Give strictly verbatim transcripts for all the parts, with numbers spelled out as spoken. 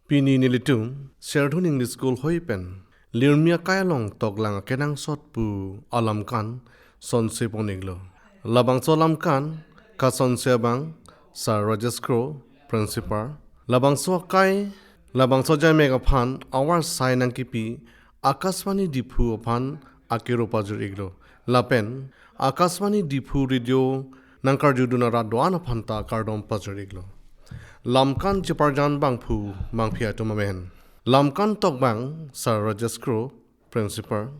Pini nelitum Serdun English School hoi pen Lirmi Akai along toklang akenangsot pu alamkan sonse pon-iklo. Labangso alamkan kasonse abang Sir Rajesh Kro, Principal. Labangso akai, labangso ajaimek aphan avar sai nangkipi Akashvani Diphu aphan akero pajir-iklo. Lapen Akashvani Diphu Radio nangkarjudun arat do-an aphan ta kardom pajir-iklo. Lamkan cheparjan bangphu bangphi atum amen. Lamkan tokbang Sir Rajesh Kro, Principal.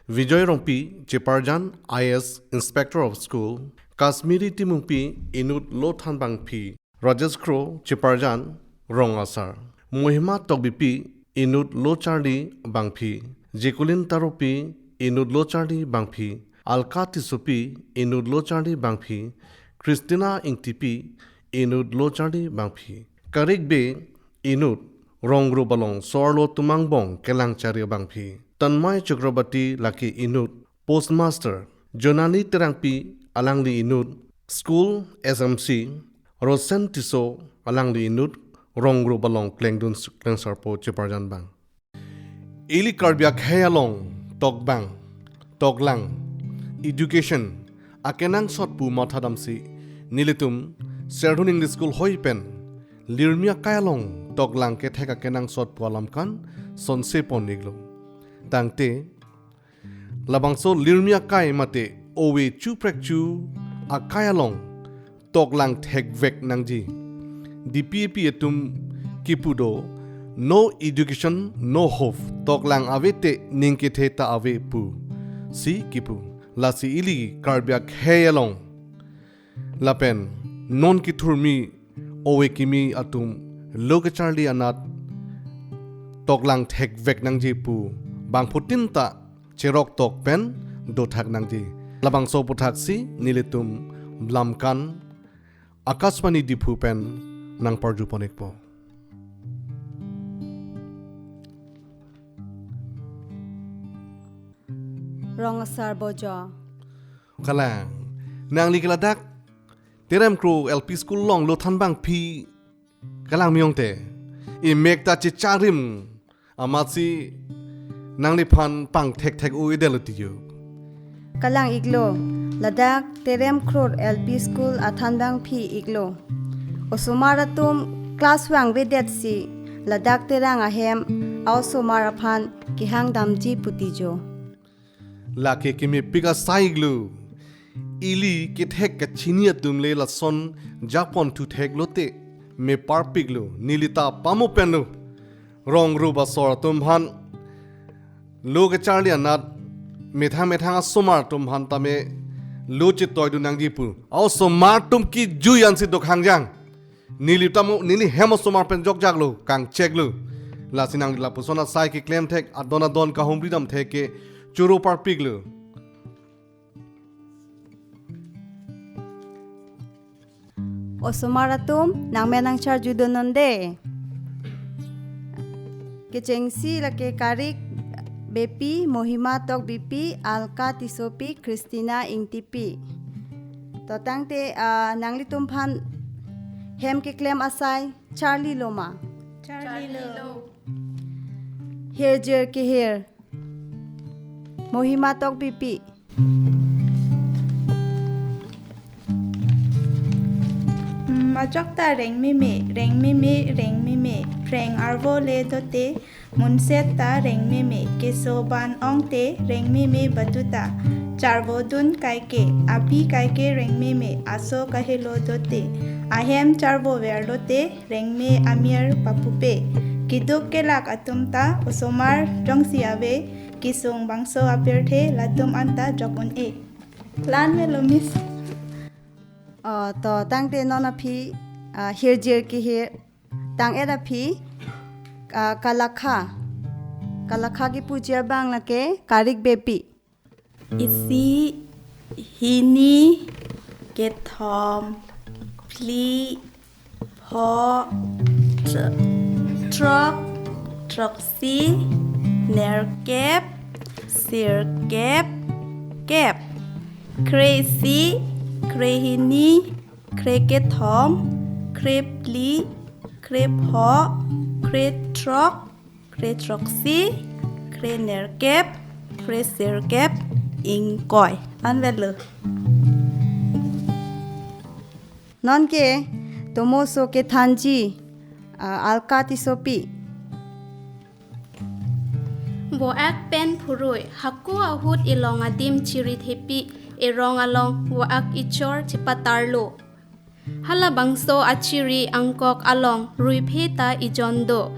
Vijoy Rongpi, cheparjan I A S Inspector of School. Kashmiri Timungpi, inut lo than bangphi. Rajesh Kro, cheparjan rong asar. Mohima Tokbipi, inut lo charli bangphi. Jekulin Taropi, inut lo charli bangphi. Alka Tissopi, inut lo charli bangphi. Christina Ingtipi, inut lo charli bangphi. Karik Bey, inut rong rup along so-arlo atum angbong kelang chari bangphi. Tanmay Chakraborty, lake inut postmaster. Jonali Terangpi, alangli inut school S M C. Rosen Tisso, alangli inut rong rup along klengdun s-, klengsarpo cheparjan bang. Ili Karbi akhei along tokbang, toklang, education akenangsot pu mathadamsi nelitum Serdun English School hoi pen Lirmi Akai along toklang kethek akenangsot pu alamkan sonse pon-iklo. Tangte labangso Lirmi Akai mate ove chu prekchu akai along toklang thekvek nangji. D P A P atum kipu do, "No education, no hope." Toklang ave te ning kethe ta ave pusi kipu. Lasi ili Karbi akhei along lapen non kethurmi ove kimi atum lo kecharli anat toklang thekvek nangji pu bangphutin ta cherok tok pen dothak nangji. Labangso aputhaksi nelitum lamkan Akashvani Diphu pen nangparju pon-ikpo. Rong asar bojo. Kalang, nangli ke ladak Terem Kro L P School along lo than bangphi kalang miyong te. Imek ta checharim amatsi nangliphan pangthekthek-o-edetlo tiyo. Kalang-iklo, ladak Terem Kro L P School athan bangphi-iklo. Osomar atum class vangvedetsi ladak Terang ahem a-osomar aphan kehang damji pu tiyo. Lake kemepik asai-iklo. Ili kethek kachini atum le lason japon thuthek lote meparpiklo, neli ta pamo penlo. Rong rup asor atum aphan lo kecharli anat methang methang asomar atum aphan tame lo chetoidun nangji pu. A-osomar atum kejui ansi dokhang jang. Neli tamo, neli hem osomar pen jokjaklo, kangcheklo. Lasi nangli lapuson asai keklem thek, adon adon kahumri dam thek ke choro parpiklo. Osomar atum, nangmen nangcharjudun non de. Kechengsi lake Karik Beypi, Mohima Tokbipi, Alka Tissopi, Christina Ingtipi. To tangte, ah, nanglitum aphan hem keklem asai charlilo ma? Charlilo. Hirjir kehir. Mohima Tokbipi. Mm, ajok ta rengmeme, rengmeme, rengmeme. Phreng arvo le dote, munset ta rengmeme. Keso ban ong te, rengmeme batuta. Charvo dun kaike, api kaike rengmeme, aso kahelo dote. Ahem charvo ver lote, rengme amir papupe. Keduk kelak atum ta osomar jongsi ave, kesung bangso apirthe latum anta jok un-e. Klan melo, Miss. Oh, to tangte non aphi, ah, hirjir kehir tang-et aphi, ah, kalakha. Kalakha kepuji abang lake Karik Beypi. Isi, hini, kethom, phli, pho, tr-, throk, throksi, nerkep, sirkep, kep, kre-isi, kre-hini, kre-kethom, kre-phli, kre-pho, Krethrok, krethroksi, krenerkep, kresirkep, ingkoi. Anvetlo. Nonke tomoso kethanji, ah, Alka Tissopi. Vo-ak pen phurui, hako ahut elong adim chiri thepi, erong along vo-ak ichor chepatarlo. Halabangso achiri angkok along ruiphe ta ejon do.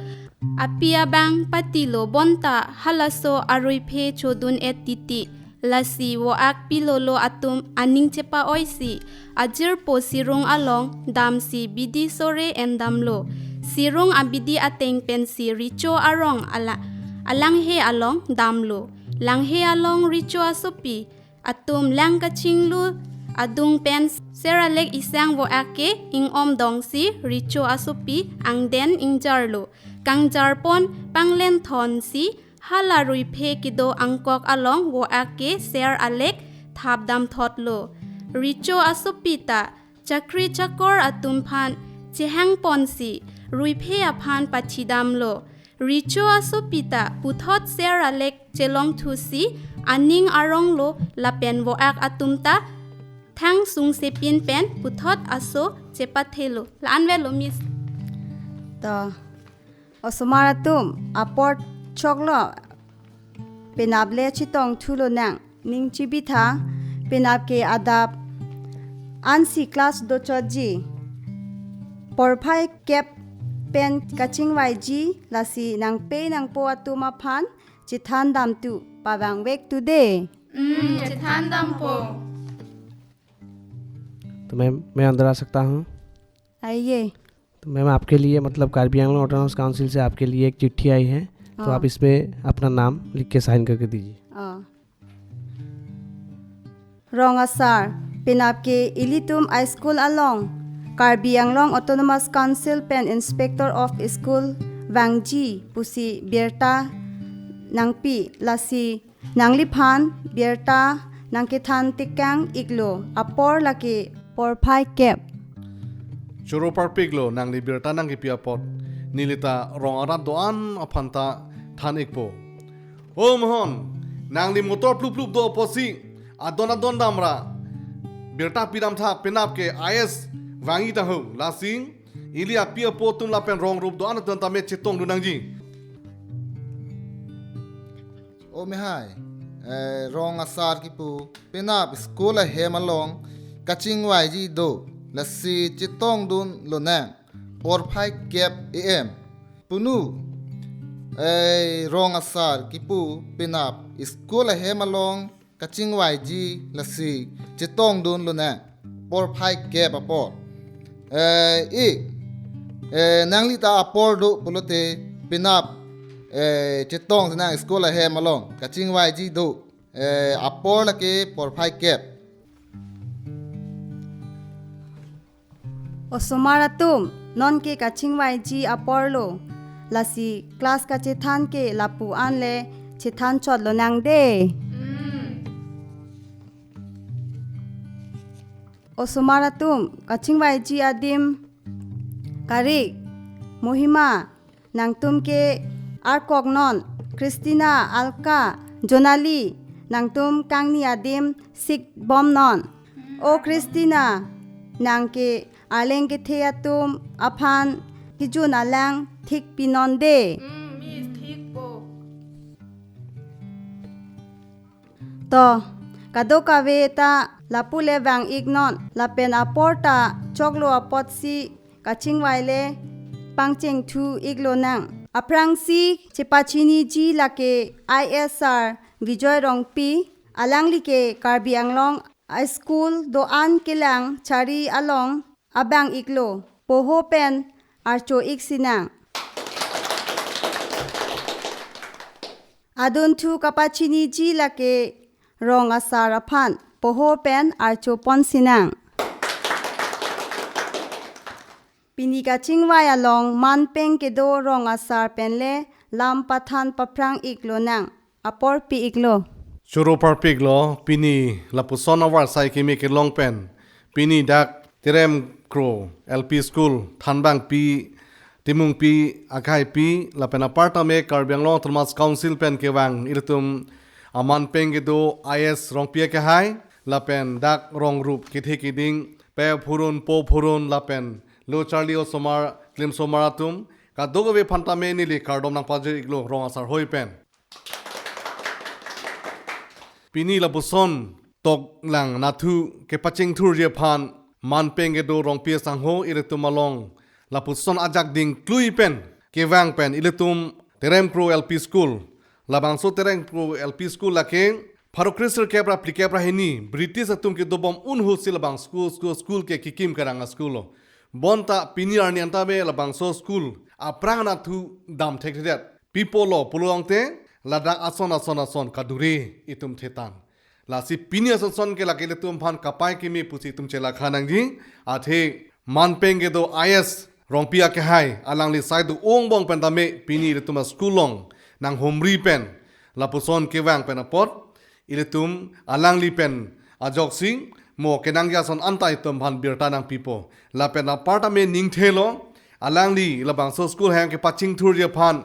Api abang patilo bonta halaso aruiphe chodun-et titi. Lasi vo-ak pilolo atum aning chepa-oisi, ajirpo sirung along damsi bidi sore endamlo. Sirung abidi ateng pensi recho arong ala-, alanghe along damlo. Langhe along recho asopi atum lang kachinglu adung pen ser alek isang vo-ak ke ingom dongsi recho asopi angden ingjarlo. Kangjarpon panglenthonsi hala ruiphe kedo angkok along vo-ak ke ser alek thapdamthotlo. Recho asopi ta chakri chakor atum aphan chehangponsi ruiphe aphan pachidamlo. Recho asopi ta puthot ser alek chelongthusi aning aronglo lapen vo-ak atum ta thang sungsepin pen puthot aso chepathelo. La-anvetlo, Miss. To, osomar atum, apor choklo, penap le chetongthulonang, ning chibitha, penap ke adap ansi class dochotji porphai kep pen kachingvaiji, lasi nangpe nangpo atum aphan chethan damtu pavangvektu de. Hmm, chethan dampo. तो मैम, मैं अंदर आ सकता हूँ? आइए। तो मैम, आपके लिए, मतलब, कार्बी आंगलोंग ऑटोनॉमस काउंसिल से आपके लिए एक चिट्ठी आई है, तो हाँ। आप इसमें अपना नाम लिख के साइन करके दीजिए। हाँ। Rong asar, penap ke ilitum a school along Karbi Anglong Autonomous Council pen Inspector of School vangji pusi birta nangpi, lasi nangliphan birta nangkethan tekang iklo, apor lake porphai kep. Choro parpiklo nangli birta nangkepi apot, nelita rong arat do-an aphan ta than ikpo. O Mohon, nangli motor plup plup do apotsi adon adon damra birta pidamtha, penap ke I S vangji ta ho, lasi ili api apo atum lapen rong rup do-an atum tame chetongdun nangji. O mehai, eh, rong asar kipu penap school ahem along kachingvaiji do, lasi chetongdun lonang porphai kep A M. Punu, eh, rong asar kipu penap school ahem along kachingvaiji, lasi chetongdun lonang porphai kep apor. Eh, i, eh, nanglita apor do pulote penap, eh, chetongdun nang school ahem along kachingvaiji do, eh, apor lake porphai kep. Osomar atum, nonke kachingvaiji aporlo, lasi class kachethan ke lapu-an le chethan chotlonang de. Mm. Osomar atum, kachingvaiji adim, Karik, Mohima, nangtum ke arkok non, Christina, Alka, Jonali, nangtum kangni adim sikbom non. O Christina, nang ke arleng kethe atum aphan kejun alang thik pinon de. Hmm, Miss, thik po. To, kadokave ta lapu le vang ik non, lapen apor ta choklo apotsi kachingvai le pangchengthu iklonang. Aphrangsi chepachiniji lake I S R Bijoy Rongpi, alangli ke Karbi Anglong a school do-an kelang chari along abang iklo, poho pen archo ik sinang. Adunthu kapachiniji lake rong asar aphan, poho pen archo pon sinang. Pini kachingvai along manpeng kedo rong asar pen le lam pathan paphrang iklonang. Apor pi iklo. Choro parpiklo, pini lapuson avarsai keme kelong pen pini dak Terem Kro L P School thanbangpi Timungpi akhaipi lapen apartame Karbi Anglong Autonomous Council pen kevang ilitum aman peng kedo I S Rongpi akehai lapen dak rong rup kethe kiding pe phurun po phurun lapen lo charli osomar klim somar atum kadokave aphan tame neli kardom nangpajir iklo rong asar hoi pen. Pini lapuson toklang nathu kepachingthurji aphan man peng kedo Rongpi asangho ilitum along lapuson ajak dingklui pen kevang pen ilitum Terem Kro L P School, labangso Terem Kro L P School lake pharo kre sirkep ra phlikep ra hini British atum kedobom un ahut si labang school school school ke kikim kerang a school lo. Bonta pini arni anta be labangso school aphrang nathu dam thekthedet. Pi apotlo pulo tangte ladak ason ason ason kadure itum thetang. Lasi pini ason ason ke lake ilitum aphan kapai keme pusi itum chelakha nangji. Athe man peng kedo I S Rongpi akehai alangli sai do-ong bong pen tame pini ilitum a school along nanghumri pen lapuson kevang pen apot ilitum alangli pen ajoksi mo kenangji ason anta itum aphan birta nangpipo. Lapen apartame ningthelo alangli labangso school hem kepachingthurji aphan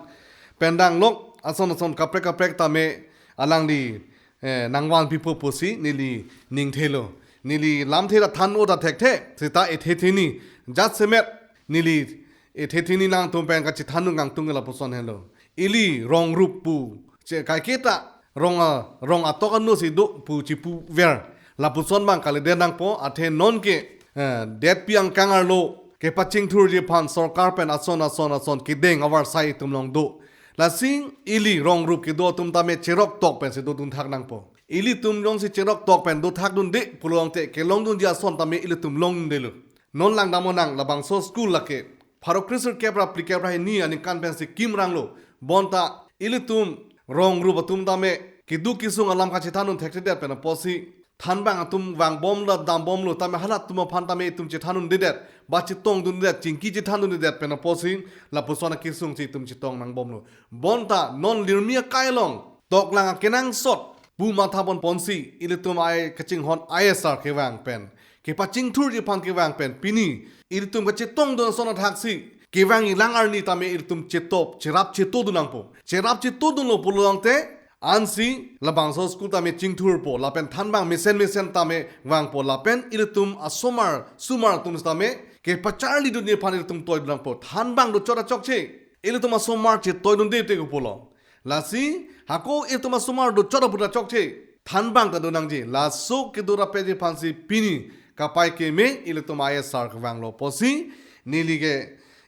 pen dang lok ason ason kaprek kaprek tame alangli eh, nangvanpipo pusi neli ningthelo. Neli lamthe ta than-o ta thekthe seta ethe theni jat semet neli ethe theni nangtum pen kachethan nung kangtung lapuson helo. Ili rong rup pu che kaiketa rong a rong atok anu si do pu chipuver lapuson bang kalide nangpo athe non ke eh, detpi angkang arlo kepachingthurji aphan sorkar pen ason ason ason kedeng avarsai itum along do. Lasi ili rong rup kedo atum tame cherok tok pensi dodun thak nangpo. Ilitum jongsi cherok tok pen do thakdunde pulo tangte kelongdunji ason tame ilitum longdunde lo. Non lang dam nang labangso school lake pharo kre sirkep ra phlikep ra hini aningkan pensi kimrang lo. Bonta ilitum rong rup atum tame keduk kesung alam kachethan un thekthedet pen apotsi thanbang atum vangbomlo dambomlo tame halatum aphan tame itum chethan undedet ba chetongdundedet chingki chethandundedet pen apotsi lapuson akesung si itum chetong nangbomlo. Bonta non lirmi akai along toklang akenangsot pu matha ponponsi ilitum ai kachinghon I S R kevang pen kepachingthurji aphan kevang pen pini ilitum kachetongdun ason athaksi kevang ilang arni tame ilitum chetop cherap chetodun nangpo. Cherap chetodunlo pulo tangte ansi labangso school tame chingthurpo lapen thanbang mesen mesen tame vangpo lapen ilitum asomar sumar atum tame kepacharlidunji aphan ilitum toidun nangpo. Thanbang do chot achokche ilitum asomar chetoidunde te kopilo. Lasi hako ilitum asomar do chot aput achokche thanbang ta do nangji. Laso kedo rapji aphansi pini kapai keme ilitum I S R kevanglo pusi neli ke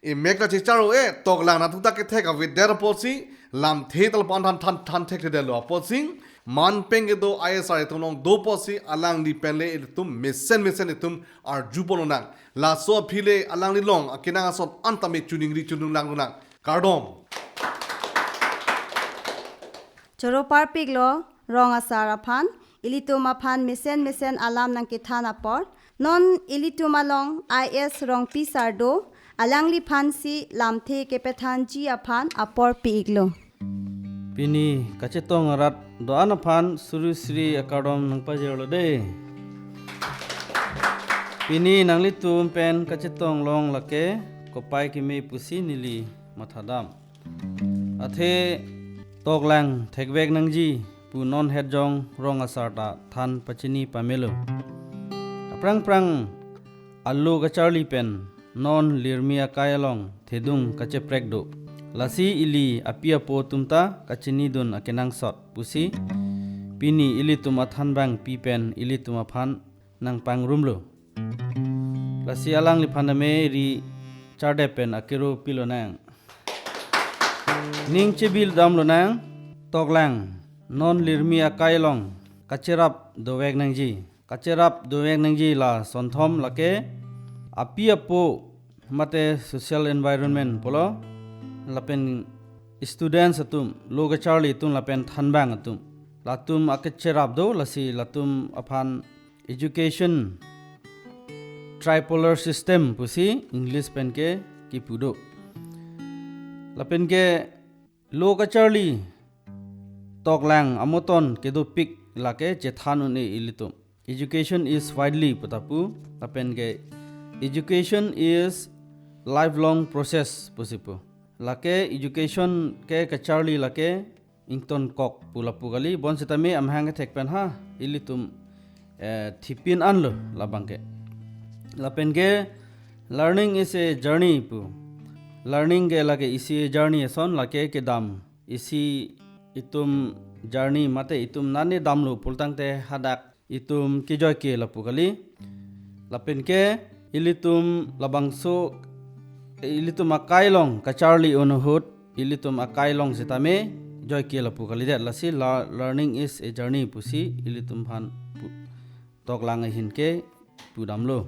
imek ta checharo e toklang nathu ta kethek avedet pusi lamthe tal pan than than than thekthedetlo pusi man peng kedo I S R itum along do pusi alangli penle ilitum mesen mesen itum arjupon nang. Laso aphi le alangli along akenang ason anta me chuningri chunung lang nang. Kardom. Choro parpiklo rong asar aphan, ilitum aphan mesen mesen alam nangkethan apor. Non ilitum along I S Rongpi sar do, alangliphan si lamthe kepethanji aphan apor pi-iklo. Pini kachetong arat do-an aphan suri suri akardom nangpajirlo de. Pini nanglitum pen kachetong long lake kopai keme pusi neli mathadam. Athe toklang thekvek nangji pu non hetjong rong asar ta than pachini pamelo. Aphrang phrang alo kacharli pen non lirmi akai along thedung kacheprek do. Lasi ili api apo atum ta kachinidun akenangsot pusi pini ilitum athanbang pi pen ilitum aphan nangpangrumlo. Lasi alangliphan tame ri chardep pen akero pilo nang. Ning chebil damlo nang, toklang non lirmi akai along kacherap dovek nangji. Kacherap dovek nangji la sonthom lake api apo mate social environment pulo lapen students atum, lo kacharli atum lapen thanbang atum. Latum akacherap do, lasi latum aphan education tripolar system pusi English pen ke kipu do. Lapen ke lo kacharli toklang amoton kedopik lake chethan un-e ilitum. Education is widely pu ta pu, lapen ke education is lifelong process pusi pu. Lake education ke kacharli lake ingtonkok pu lapu kali, bonsitame amahang kethek pen ha ilitum eh, thipin anlo labang ke. Lapen ke learning is a journey pu. Learning ke lake isi journey ason, lake kedam isi itum journey mate itum nane damlo pulotangte hadak itum kejoi ke lapu kali. Lapen ke ilitum labangso ilitum akai along kacharli ahut ilitum akai along sitame joi ke lapu kalidet, lasi la-, learning is a journey pusi ilitum aphan pu-, toklang ahin ke pudamlo.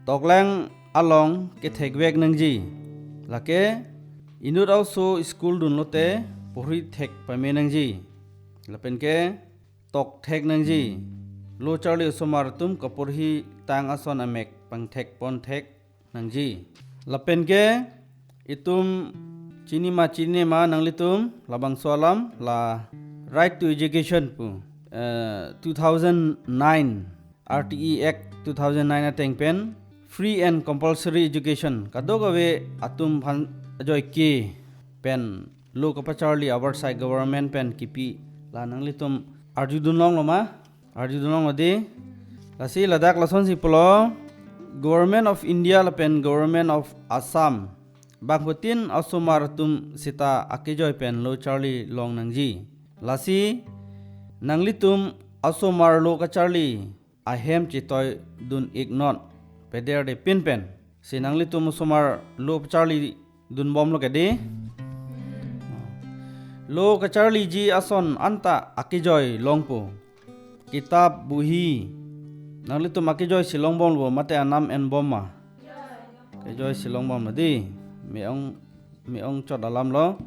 Toklang along kethekvek nangji. Lake inut aoso school dunlote porhi thek pame nangji. Lapen ke tok thek nangji. Lo charli osomar atum kaporhi tang ason amek pangthek pon thek nangji. Lapen ke itum chini ma chini ma nanglitum labangso alam la Right to Education pu, eh, two thousand nine R T E Act two thousand nine ateng pen free and compulsory education kadokave atum aphan ajoike pen lo kapacharli abar sai government pen kipi la nanglitum arjudun longlo ma? Arjudun longlo di. Lasi ladak lasonsi pulo, Government of India lapen Government of Assam bangphutin asomar atum sita akejoi pen lo charli long nangji. Lasi nanglitum asomar lo kacharli ahem chetoidun iknon, pederde pin pen. Si nanglitum asomar lo charli dunbomlo ke di. Lo kacharliji ason anta akejoi longpo. Kitap buhi. Nanglitum akejoi si longbomlo mate anam enbom ma? Kejoi si longbomlo di. Me-ong, me-ong chot alamlo.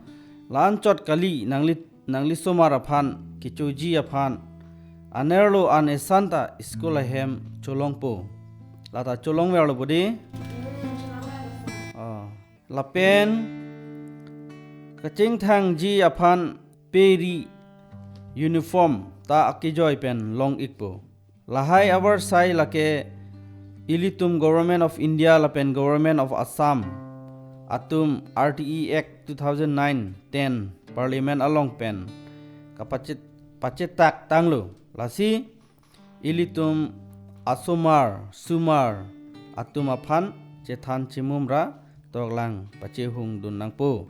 La-an chot kali nangli, nangli asomar aphan kechoji aphan. Anerlo an esan ta school ahem cholongpo. Lata cholongverlo po di. Oh. Lapen kachingthangji aphan peri uniform ta akejoi pen long ikpo. Lahai abar sai lake ilitum Government of India lapen Government of Assam atum R T E Act two thousand nine ten Parliament along pen kapachet, pachetak tanglo. Lasi ilitum asomar sumar atum aphan chethan chimum ra toklang pachehungdun nangpo.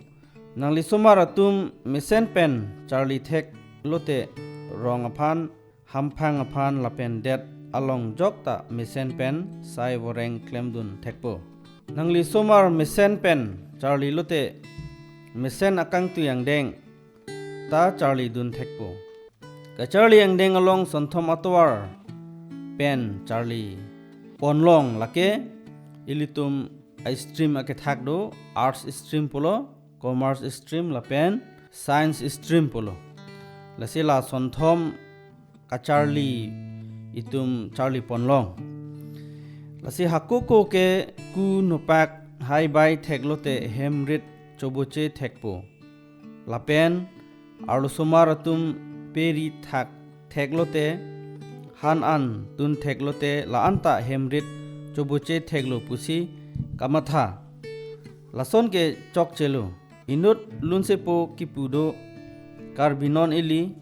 Nangli asomar atum mesen pen charli theklote rong aphan, hamphang aphan lapen det along jokta mesen pen sai voreng klemdun thekpo. Nangli asomar mesen pen charlilote mesen akangtui angdeng ta charlidun thekpo. Kacharli angdeng along sonthom atovar pen charli ponlong lake ilitum a-stream akethak do, arts stream pulo, commerce stream lapen science stream pulo. Lasi la sonthom kacharli itum charli ponlong. Lasi hako ako ke ku nopak haibai theklote hemrit choboche thekpo. Lapen arlosomar atum peri thak theklote, han an tun theklote la-anta hemrit choboche theklo pusi kamatha. Lason ke chokchelo. Inut lunsepo kipu do, Karbi non ili,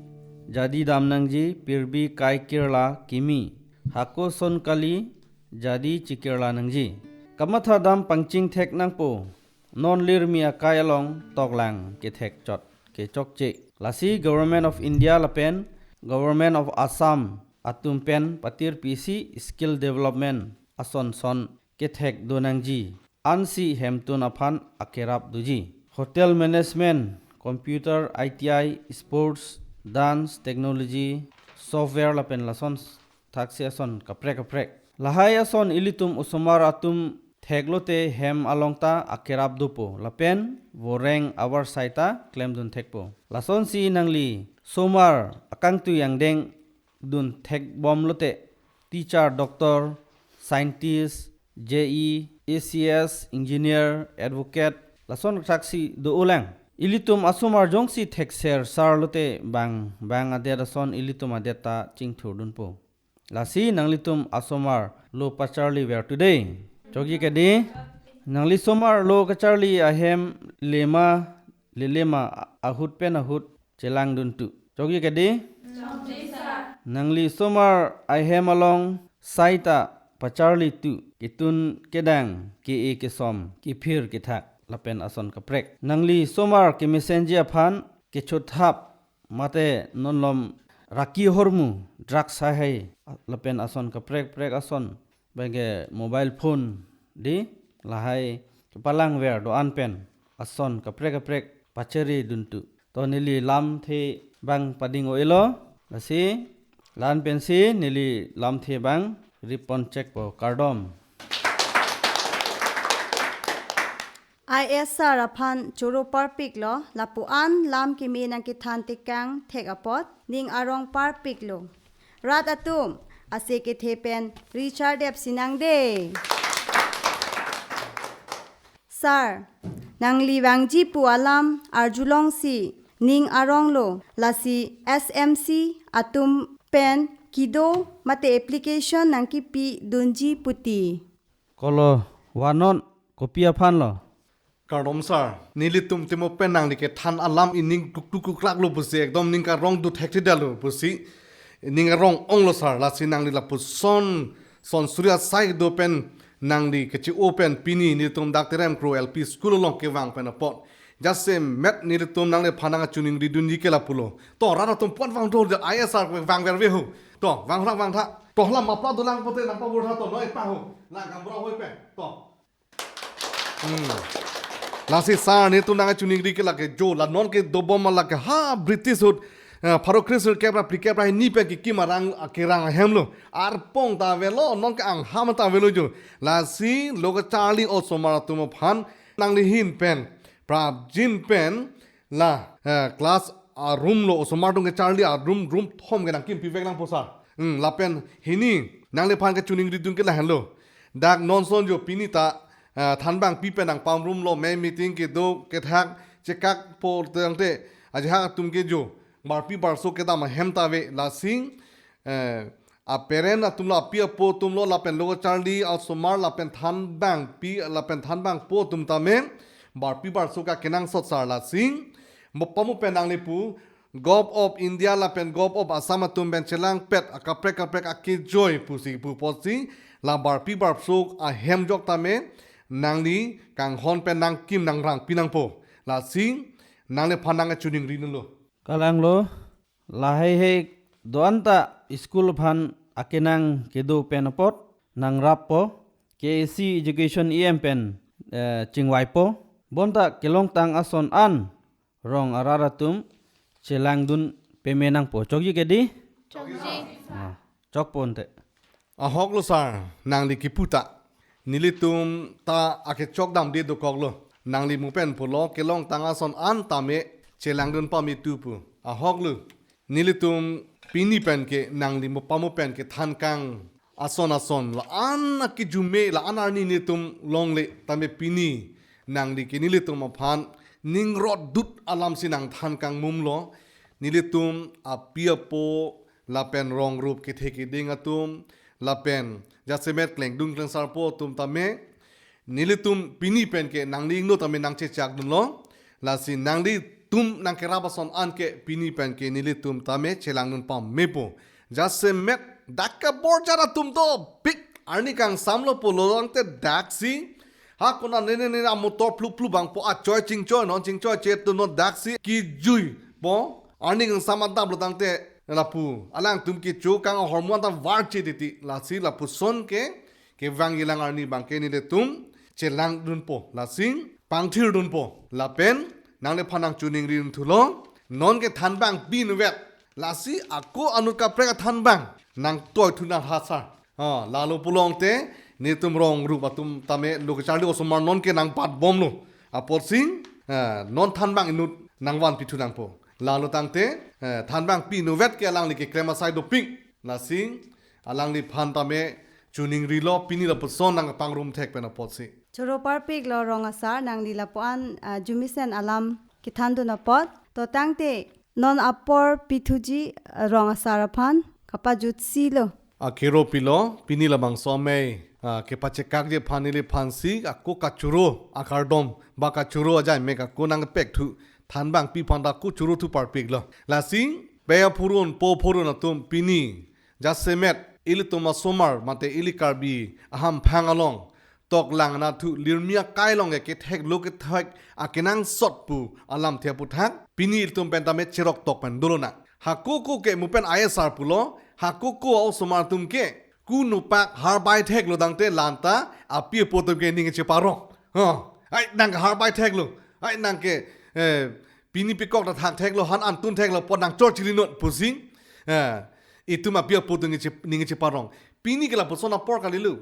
jadi dam nangji, pirbi kai kirla kimi. Hako son kali, jadi chikirla nangji. Kamatha dam pangching thek nangpo. Non lirmi akai along toklang kethek chot kechokche. Lasi Government of India lapen Government of Assam atum pen patirpisi skill development ason son kethek do nangji. Ansi hemtun aphan akerap doji. Hotel management, computer, I T I, sports, dance, technology, software lapen lason thaksi ason kaprek kaprek. Lahai ason ilitum osomar atum theklote hem along ta akerap dopo lapen voreng abar sai ta klemdun thekpo. Lasonsi nangli asomar akangtui angdeng dun thekbomlote teacher, doctor, scientist, J E, A C S, engineer, advocate, lason thaksi do-olang. Ilitum asomar jongsi thekser sarlote bang bang adet ason ilitum adet ta chingthurdunpo. Lasi nanglitum asomar lo pacharli ver today. Chokji ke di. Nangli osomar lo kacharli ahem lema lelema ahut pen ahut chelangdun tu. Chokji kedi? Nangli osomar ahem along saita pacharli tu, ketun kedang, ke-e kesom, kephir kethak lapen ason kaprek. Nangli osomar kemesenji aphan kechothap mate nonlom raki hormu, drugs haihui lapen ason kaprek prek ason, bangke mobile phone di lahai kepalangver do-an pen ason kaprek kaprek pachari dun tu. To neli lamthe bang pading o-elo, lasi la-an pensi neli lamthe bang ripon chekpo, kardom. I S sir aphan choro parpiklo, lapu-an lam keme nangkethan tekang thek apot ning arong parpiklo. Rat atum, ase kethe pen Richard Dep sinang de. Sir, nangli vangji pu alam arjulongsi ning aronglo, lasi S M C atum pen kedo mate application nangkepi dunji puti. Kolo, vanon, kopi aphan lo? Kardom sir, nelitum temo pen nangli kethan alam ining kuk kuk kuklak lo pusi, ekdom ning karong do thekthedetlo pusi, ning arong onglo sir, lasi nangli lapuson, son suri asai do pen nangli kechi-o pen pini nelitum dak Terem Kro L P School along kevang pen apot. Jasemet nelitum nangliphan nangkachiningri dunji ke lapulo. To, rat atum pon vang do, I S sir vangverve ho. To, vang thak, vang thak. To, hala mapla dolang pote nangpavur tha to, noi pa ho. La gambra hoi pen. To. Hmm. Lasi sir nelitum nangkachiningri ke lake jo, la non kedobom lake ha British ahut, eh, pharo kresirkep ra phlikep ra hini pen kekim arang akerang ahem lo. Arpong ta avelo, non ke angham ta avelo jo. Lasi lo kacharli osomar atum aphan nangli ahin pen, prapjin pen, la, eh, class arum lo, osomar atum kacharli arum, rum thom ke nangkim pivek nangpo sir. Hmm, lapen hini nangliphan kachiningri dun ke lahenlo. Dak non ason jo pini ta, eh, thanbang pi pen nangpamrumlo, me meeting kedo kethak chekak po tangte, ajahak atum ke jo barpi barso kedam ahem ta ave, lasi, eh, a parent atum lo, api apo atum lo, lapen lo kacharli osomar lapen thanbang pi lapen thanbang po atum tame barpi barso ka kenangsot sir, lasi mo pamu pen nangli pu Govt of India lapen Govt of Assam atum pen chelangpet akaprek kaprek akejoi pusi pu apotsi la barpi barso ahem jok tame nangli kanghon pen nangkim nangrang pinangpo, lasi nangliphan nangkachiningri dunlo. Kalang lo, lahaihui do-an ta school aphan akenang kedo pen apot nangrappo, K A C Education E M pen, eh, chingvaipo. Bonta kelongtang ason an rong arat atum chelangdun peme nangpo. Chokji kedi? Chokji. Ah, chokpo ante. Ahok lo sir, nangli kipu ta. Nelitum ta akechok damde dokok lo. Nangli mo pen pulo kelongtang ason an tame chelangdun pame tu pu. Ahok lo. Nelitum pini pen ke nangli mo pamu pen kethankang ason ason la-an akejome la-an arni nelitum longle tame pini nangli ke nelitum aphan ningrot dut alamsi nangthankang mumlo. Nelitum api apo lapen rong rup kethe keding atum lapen jasemet klengdun klengsarpo atum tame nelitum pini pen ke nangli ingno tame nangchechak dunlo. Lasi nanglitum nangkerap ason an ke pini pen ke nelitum tame chelangdun pamepo. Jasemet dak kaborjar atum dopik, arni kangsam lo pulo tangte daksi. Ha konat ne ne ne amotor phlu phlu vangpo, achoi chingchoi non chingchoi che tu non daksi kijuipo. Arni kangsam adap lo tangte lapu alangtum kecho kang ahormu ta varche titi, lasi lapuson ke kevang ilang arni abang ke nelitum chelangdunpo, lasi pangthirdunpo. Lapen nangliphan nangchiningri dun thulo, non ke thanbang pinvet, lasi ako anut kaprek athanbang nangtoi thu nang ha sir. Ha, lalo pulo tangte nelitum rong rup atum tame lo kacharli osomar non ke nangpatbomlo. Apotsi, ha, non thanbang inut nangvanpi thu nangpo. Lalo tangte, eh, thanbang pinvet ke alangli keklem asai dopik. Lasi alangliphan tame chiningrilo, pini lapuson nangpangrum thek pen apotsi. Choro parpiklo rong asar, nangli lapu-an, ah, arjumesen alam kethandun apot. To tangte non apor pithuji, ah, rong asar aphan kapajutsi lo. Akero pilo, pini labangso amei, ah, kepachekakji aphan neliphansi, ako kachoro, akardom, ba kachoro ajai mek ako nangpek thu, thanbangpi aphan ta ako choro thu parpiklo. Lasi, pe aphurun, po aphurun atum pini, jasemet, ilitum asomar, mate ili Karbi, ahamphang along, toklang nathu lirmi akai along ke ketheklo kethek akenangsot pu alamthe aphuthak pini ilitum pen tame cheroktok pen dolonang. Hako ako ke mo pen I S R pulo, hako ako a-osomar atum ke ku nopak harbai theklo tangte lanta api apo atum ke ning cheparong. Ha, ai nang ke harbai theklo, ai nang ke, eh, pini pekok ta thak theklo, han antun theklo, pon nangchor chilinot pusi. Eh, itum api apo atum ning che-, ning cheparong. Pini ke lapuson apor kalilo.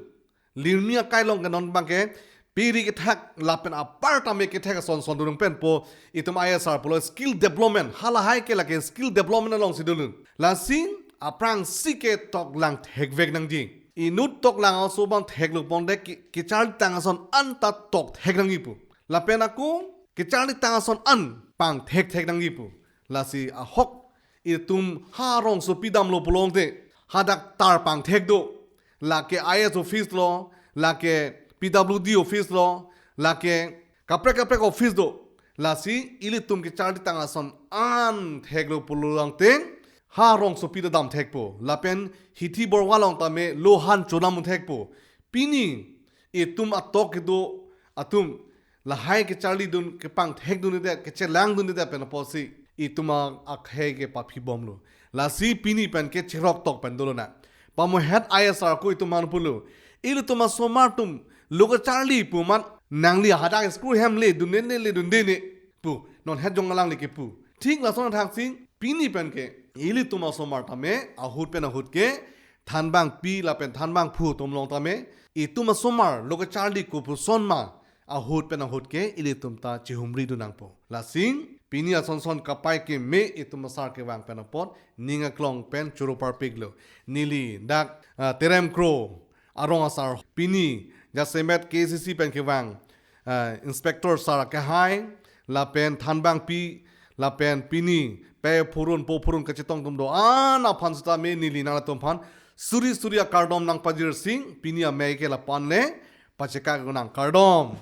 Lirmi akai along ke non abang ke piri kethak lapen apar tame kethek ason son dunung pen po itum I S R pulo skill development halahai ke lake skill development alongsi dolo. Lasi aphrangsi ke toklang thekvek nangji. Inut toklang aso abang theklo ponte ke-, kecharlitang ason anta tokthek nangji pu. Lapen ako kecharlitang ason an pangthekthek nangji pu. Lasi ahok itum ha rongsopi damlo pulote hadak tar pangthek do. Lake I S office lo, lake P W D office lo, lake kaprek kaprek office do. Lasi ilitum kecharlitang ason an theklo pulo tangte ha rongsopi ta damthekpo. Lapen hithi borwa along tame lo han chonam thekpo. Pini itum atok kedo atum lahai kecharlidun kepangthekdunde kechelangdunde pen apotsi itum a-, akhei ke paphibomlo. Lasi pini pen ke cheroktok pen dolonang. Pamohet I S R ako itum aphan pulo. Ilitum asomar atum lo kecharli pu amat nangli hadak school hem ledunde ne ledunde ne pu. Non het jong alangli kepu. Thik lason athaksi pini pen ke ilitum asomar tame ahut pen ahut ke thanbangpi lapen thanbangphu atum along tame itum asomar lo kecharli kopuson ma ahut pen ahut ke ilitum ta chihumri dun nangpo. Lasi pini ason son kapai keme itum asar kevang pen apot ning aklong pen choro parpiklo. Neli dak, ah, Terem Kro arong asar pini jasemet K C C pen kevang, ah, inspector sar akehai lapen thanbangpi lapen pini pe aphurun po aphurun kachetong atum do-an aphan sitame neli nangtum aphan suri suri akardom nangpajirsi pini amei ke lapu-an le pachekak nang, kardom.